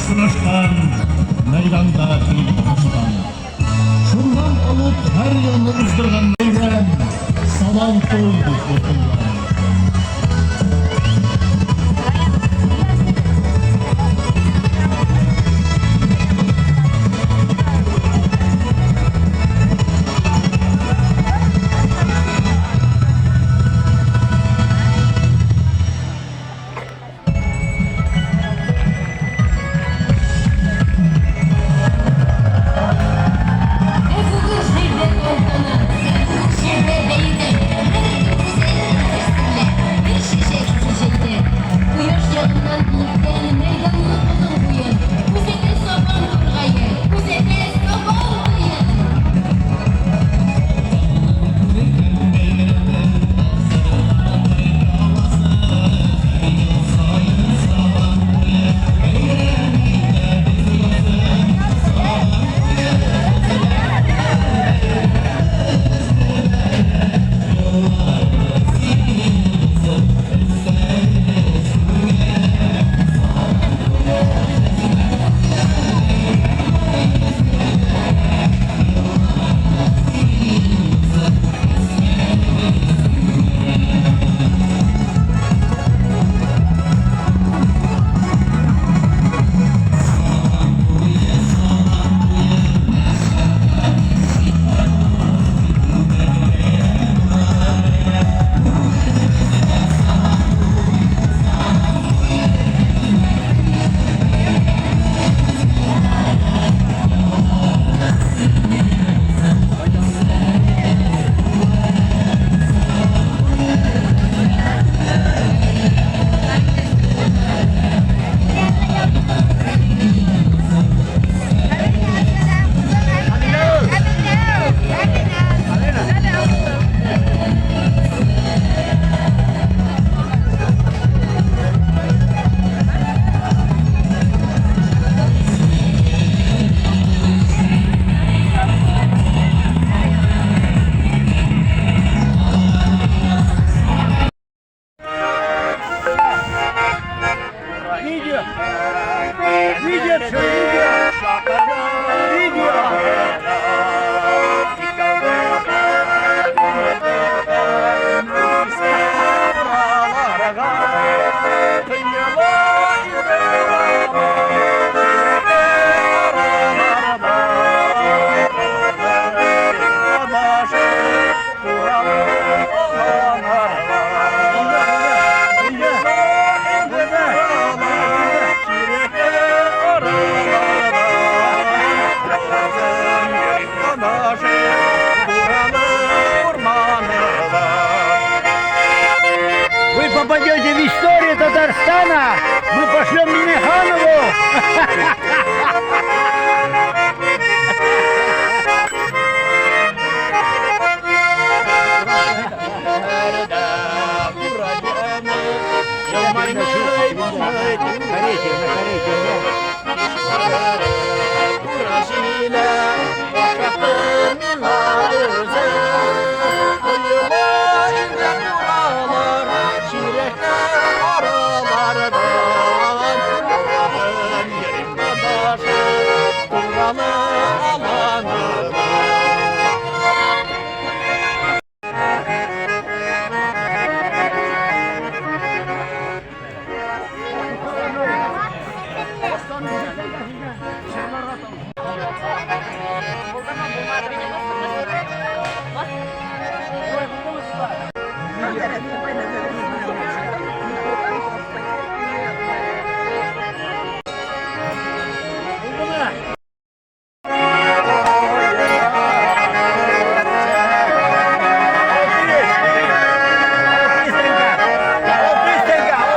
сынашкан, мәйданда килеп катнашкан. Шуннан алып һәр елны уздырган бәйрәм Сабантуй дип аталган. Ә бүген җирдә тантана, ә бүген җирдә бәйрәм. Бер гүзәл үстерелә, бер чәчәк чәчәктә. Кояш ягыннан биектән мәйданлы болын буен күзәтә сабан тургае, күзәтә сабан туен. Видео! Видео, все, видео! Видео! Вы попадете в историю Татарстана! Мы пошлем Миниханову! Карете, на карете, да? Быстренько! Быстренько!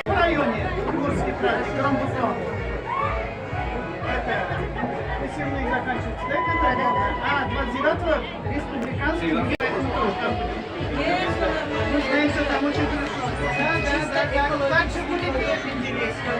В районе Курский праздник, Рамбутон. Это посевные заканчиваются, да, это А, 29-го республиканский, поэтому тоже там нуждаемся там очень хорошо. Да, да, да, да. Так же будет интересно.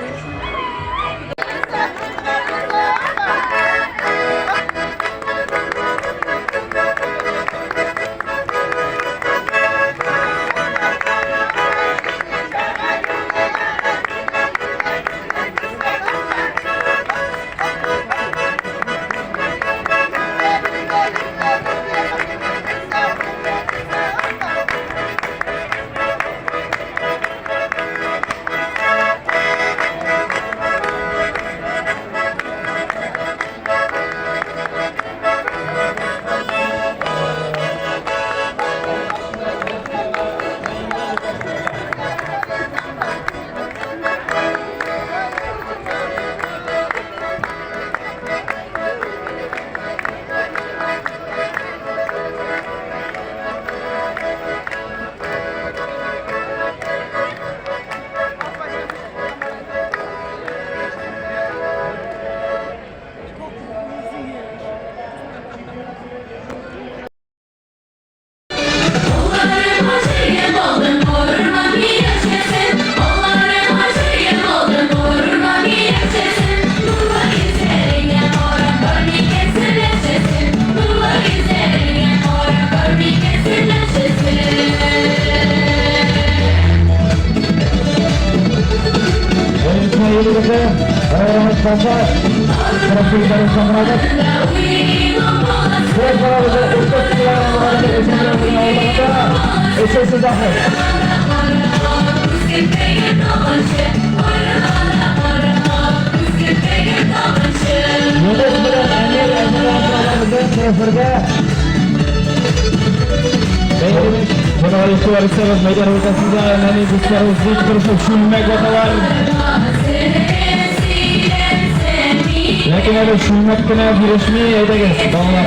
Ләкин әле чүлмәк кенә бирешми, әйдәгез, балалар.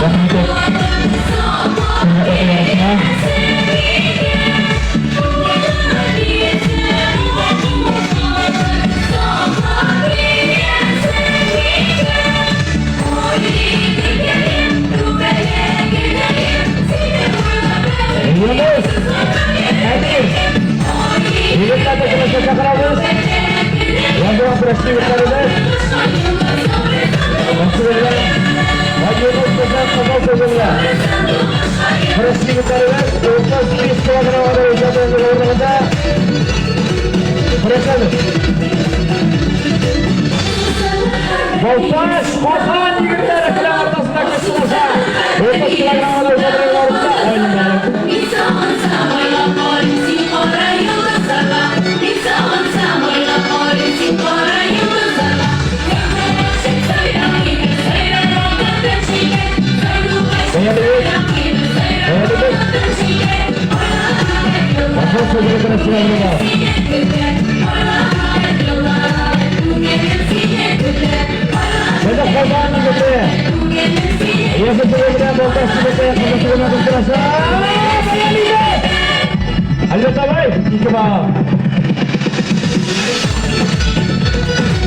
Рәхим итеп. Чүлмәк ярышына. Юныс, Әмир, егетләрне көрәшкә чакырабыз. Яңадан көрәшче егетләребез. Көрәшче егетләребез 35 килограмм авырлыгында көрәшәбез. Балтач, Казан егетләре келәм уртасында көч сынаша. 30 килограмм авырлыгында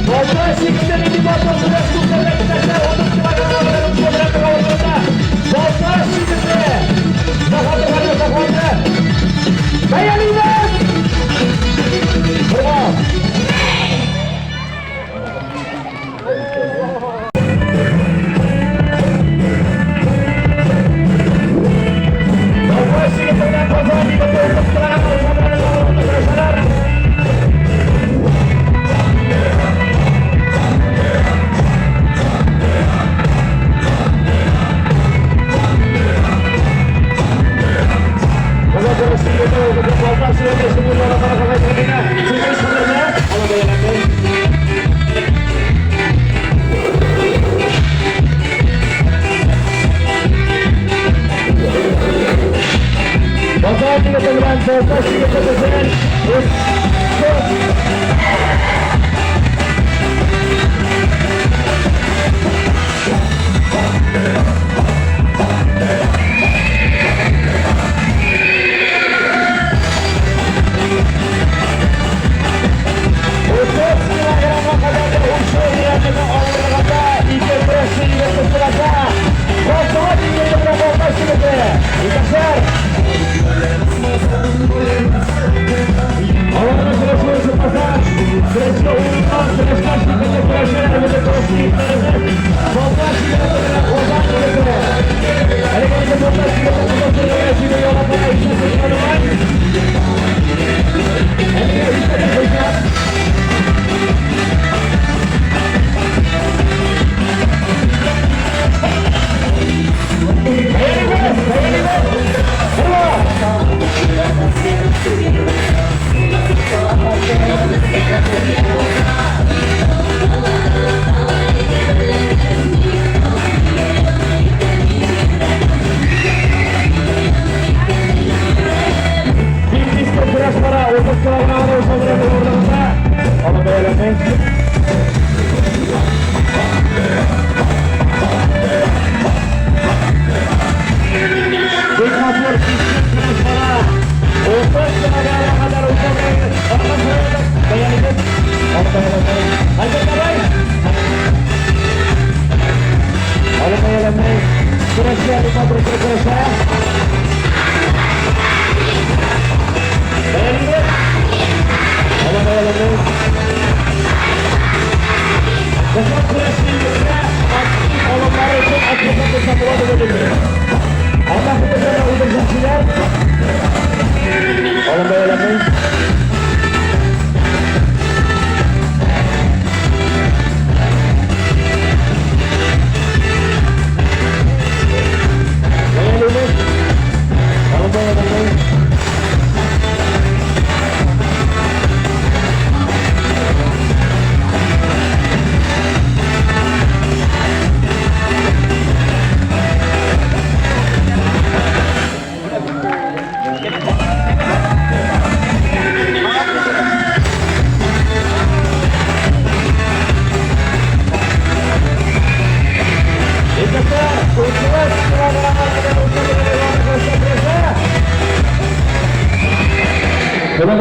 Балтач егетләре Балтач егетләре! Захваты, захваты! Бәялибез! Браво! Балтач егетләре Казан егетләре Узган егете белән Балтач егете безнең 30 килограммга кадәр ушу өйрәнүне авырлыгында ике көрәшче егете сынаша. Балтач егете белән Балтач егете. Иптәшләр, аларның көрәшүе чыкмаса, беренче урыннан көрәшкән шикелле көрәшәләр безнең көрәшче егетләребез. Балтач егете белән Казан егете. Әлеге инде Балтач егете кызыл төргә җиңү яулап ала. Әлеге өченче. Бәялибез, бәялибез. Ура! Бик кискен көрәш бара, 30 килограммда үлчәү авырлыгында. Аны бәяләмәй. Бик матур кискен көрәш бара. 30 килограммга кадәр үлчәү бәялибез. Аны бәяләмәй. Альберт абый. Аны бәяләмәй. Көрәшә, бик матур көрәшә. Бәялибез. Аны бәяләмәй. Безнең көрәшче егетләр актив алымнары өчен очко була дип уйлыйм. Аллаһ безне уйдырганчылар. Алым бәяләмәй. Бәялибез. Алым бәяләмәй. Иптәшләр, 30 килограммга кадәр үлчәү көрәшә. Сабан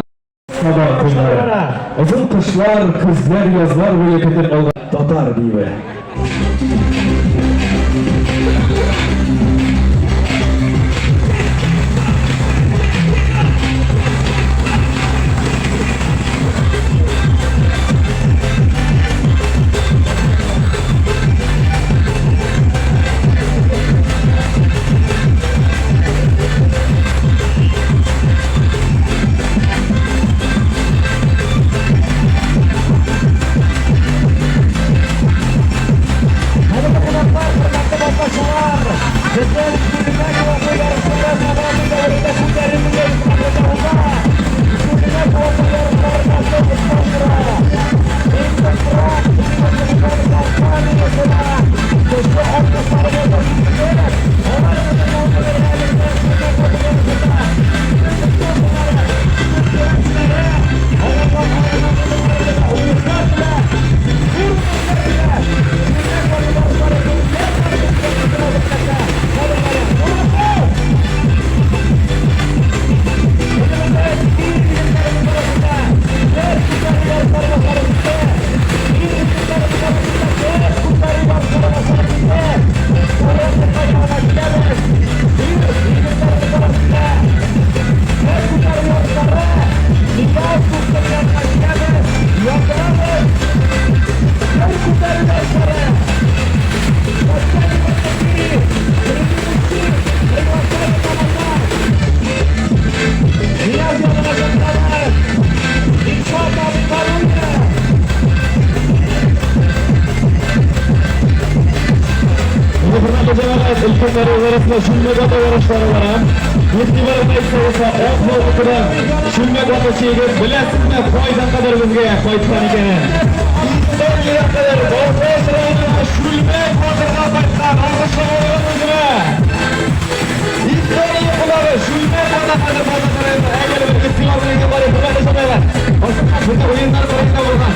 туйлары. Озын кышлар, көзләр, язлар буе көтеп алган татар биюе. Хөрмәтле кунаклар, хөрмәтле балтачылар, безнең Чүлмәк ваты ярышында Сабан туй дәверендә күтәрелүгә Чүлмәк ваты ярышлары спонсоры Интертрак компаниясенә көчле алкышларыбызны җиткереп, алар безнең Чүлмәк ваты ярышында уңышлар теләп, зур уңышлар теләп, Чүлмәк ваты ярышлары. Хөрмәтле җәмәгать, өлкәннәр арасында чүлмәк ату ярышлары бара. Игътибарны әйтсә, ат вакытыдан чүлмәк атучы егет, беләсезме, кайдан кадәр безгә кайткан икәнен? Эстониягә кадәр, Балтач районына чүлмәк атырга кайткан. Алкышлап алыгыз үзенә. Эстония. Юлдагы чүлмәк вата хәзер Балтач районында. Әйдәле бер игътибар белән карыйк, хөрмәтле шабайлар. Бөтен уеннар кырыенда булган.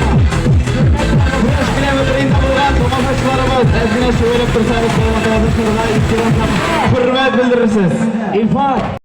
Көрәш келәме кырыенда булган тамашачыларыбыз, әз генә шөгыльләнеп торсагыз, саламат тамашачыларга игътибар һәм хөрмәт белдерерсез. Илфат!